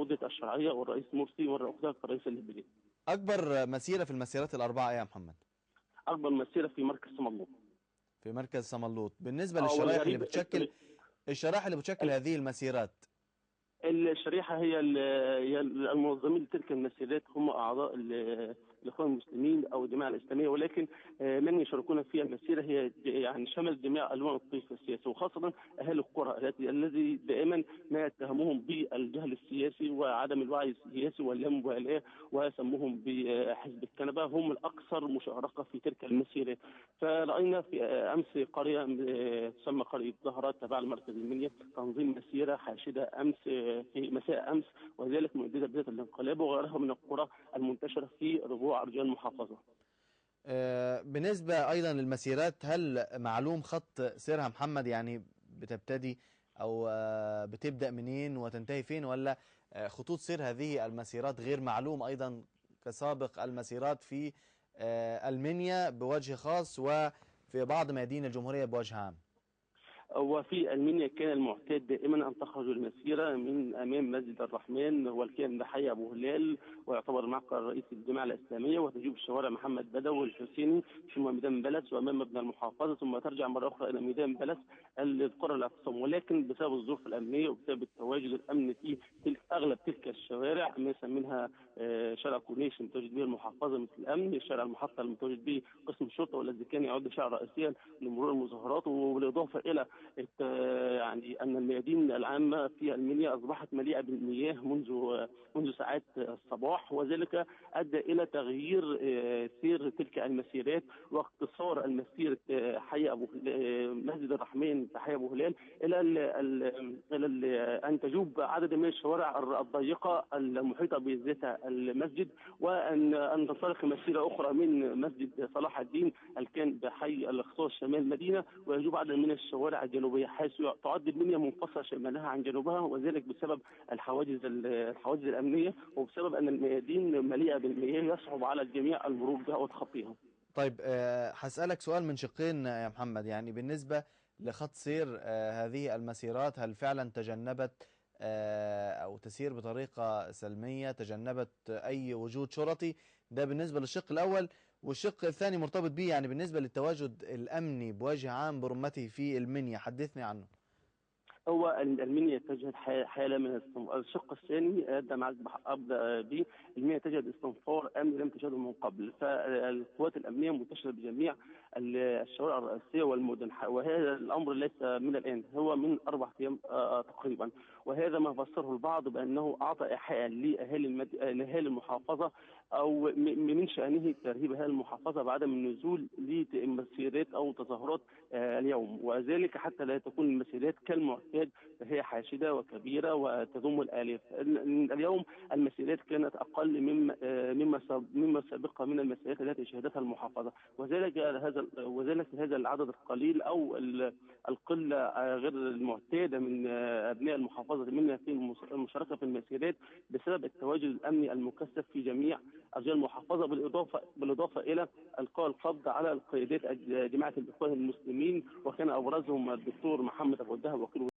عودة الشرعية والرئيس مرسي وكذلك الرئيس الليبي. أكبر مسيرة في المسيرات الأربعة يا محمد؟ أكبر مسيرة في مركز سملوط. في مركز سملوط. بالنسبة للشرائح اللي بتشكل، الشرائح اللي بتشكل هذه المسيرات؟ الشريحة هي المنظمين لتلك المسيرات هم أعضاء الإخوان المسلمين أو الجماعة الإسلامية، ولكن من يشاركون في المسيرة هي يعني شمل جميع ألوان الطيف السياسي، وخاصة أهالي القرى الذي دائما ما يتهمهم بالجهل السياسي وعدم الوعي السياسي واللامبالاة وسموهم بحزب الكنبة، هم الأكثر مشاركة في تلك المسيرة. فرأينا في أمس قرية تسمى قرية زهرة تبع المركز المنيا تنظيم مسيرة حاشدة أمس في مساء أمس، وذلك مؤيدة بداية الانقلاب وغيرها من القرى المنتشرة في ربوع أرجاء المحافظة. بالنسبة أيضا للمسيرات، هل معلوم خط سيرها محمد؟ يعني بتبتدي أو بتبدأ منين وتنتهي فين، ولا خطوط سير هذه المسيرات غير معلوم أيضا كسابق المسيرات في المنيا بوجه خاص وفي بعض مدينة الجمهورية بوجه عام؟ وفي المنيا كان المعتاد دائما ان تخرج المسيرة من امام مسجد الرحمن والكان بحي ابو هلال ويعتبر المعقل الرئيسي للجماعة الاسلامية، وتجوب الشوارع محمد بدوي والحسيني ثم ميدان بلس وامام مبنى المحافظة، ثم ترجع مرة اخرى الى ميدان بلس القرى الاعتصام. ولكن بسبب الظروف الامنية وبسبب التواجد الامني في تلك اغلب تلك الشوارع، مثلا منها شارع كورنيش المتواجد به المحافظة مثل الامن، شارع المحطة المتواجد به قسم الشرطة والذي كان يعد شارع رئيسيا لمرور المظاهرات، وبالاضافة الى يعني ان الميادين العامة في المنيا اصبحت مليئة بالمياه منذ ساعات الصباح، وذلك ادى الى تغيير سير تلك المسيرات واقتصار المسيرة حي ابو مسجد الرحمن في حي ابو هلال الى ال ان تجوب عدد من الشوارع الضيقه المحيطة بذات المسجد، وان تنطلق مسيره اخرى من مسجد صلاح الدين الكان بحي الاخصاص شمال المدينة ويجوب عدد من الشوارع الجنوبية، حيث تعد المنيا منفصلة شمالها عن جنوبها، وذلك بسبب الحواجز الامنية وبسبب ان الميادين مليئة بالمياه يصعب على الجميع المرور بها وتخطيها. طيب هسألك سؤال من شقين يا محمد، يعني بالنسبة لخط سير هذه المسيرات، هل فعلا تجنبت او تسير بطريقة سلمية، تجنبت اي وجود شرطي؟ ده بالنسبة للشق الاول. والشق الثاني مرتبط به، يعني بالنسبة للتواجد الأمني بوجه عام برمته في المنيا، حدثني عنه. هو المنيا تجد حالة من الشق الثاني أبدأ معك أبدأ به. المنيا تجد استنفار أمني لم تشهده من قبل، فالقوات الأمنية منتشرة بجميع الشوارع الرئيسية والمدن، وهذا الأمر ليس من الآن، هو من 4 أيام تقريبا، وهذا ما فسره البعض بأنه أعطى إيحاء لأهالي المحافظة أو من شأنه ترهيب أهالي المحافظة بعدم النزول لمسيرات أو تظاهرات اليوم، وذلك حتى لا تكون المسيرات كالمعتاد فهي حاشدة وكبيرة وتضم الآلاف. اليوم المسيرات كانت أقل مما سابقة من المسيرات التي شهدتها المحافظة، وذلك هذا العدد القليل أو القلة غير المعتادة من أبناء المحافظة منا في المشاركة في المسيرات بسبب التواجد الأمني المكثف في جميع أرجاء المحافظة، بالإضافة إلى إلقاء القبض على القيادات جماعة الإخوان المسلمين، وكان أبرزهم الدكتور محمد أبو الدهب وكيل